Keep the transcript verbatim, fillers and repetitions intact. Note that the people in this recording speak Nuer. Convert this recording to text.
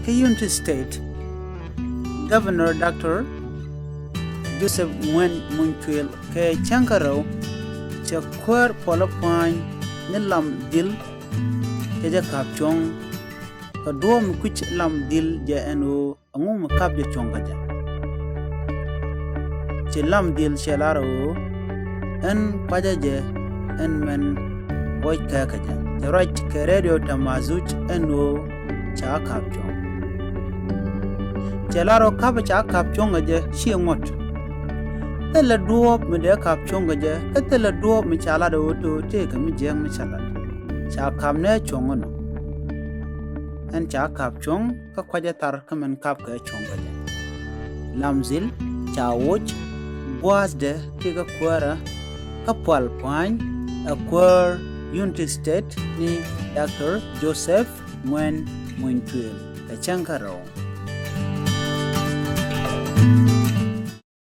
kä Unity State, Governor Doctor Joseph Nguyen Muny Tuil kɛ cäŋ kä rɛw, cɛ kuäär puɔlä pua̱ny ni Lam Dhil, cɛ jɛ ka̱p cuɔ̱ŋ. Kɛ duɔ̱ɔ̱p mi kui̱c Lam Dhil jɛ ɛn ɣöö ɛŋu mi ka̱p jɛ cuɔ̱ŋ kä jɛ. Ci Lam Dhil cɛ lar ɣöö ɛn kuacä jɛ ɛn mɛn buɔc kɛ kä jɛ. Cɛ ruac kɛ Radio Tamazuj ɛn ɣöö ca ka̱p cuɔ̱ŋ. Cɛ lar ɣöö ka̱pä ca ka̱p cuɔ̱ŋ kä jɛ ciɛ ŋuɔ̱t. Thilɛ duɔ̱ɔ̱p mi dee ka̱p cuɔ̱ŋ kä jɛ, kä thilɛ duɔ̱ɔ̱p mi ca lat ɣöö tëë kɛ mi jiääk mi ca lat. Ca ka̱p nɛ cuɔ̱ŋ inɔ. Ɛn ca ka̱p cuɔ̱ŋ kä kuacä thar kä min ka̱p kɛ cuɔ̱ŋ kä jɛ. Lam Dhil ca woc gua̱a̱thdɛ ti kä kuäärä kä pual pua̱ny ɛ kuäär Unity State ni Doctor Joseph Nguyen Muny Tuil kɛ cäŋ kä rɛw.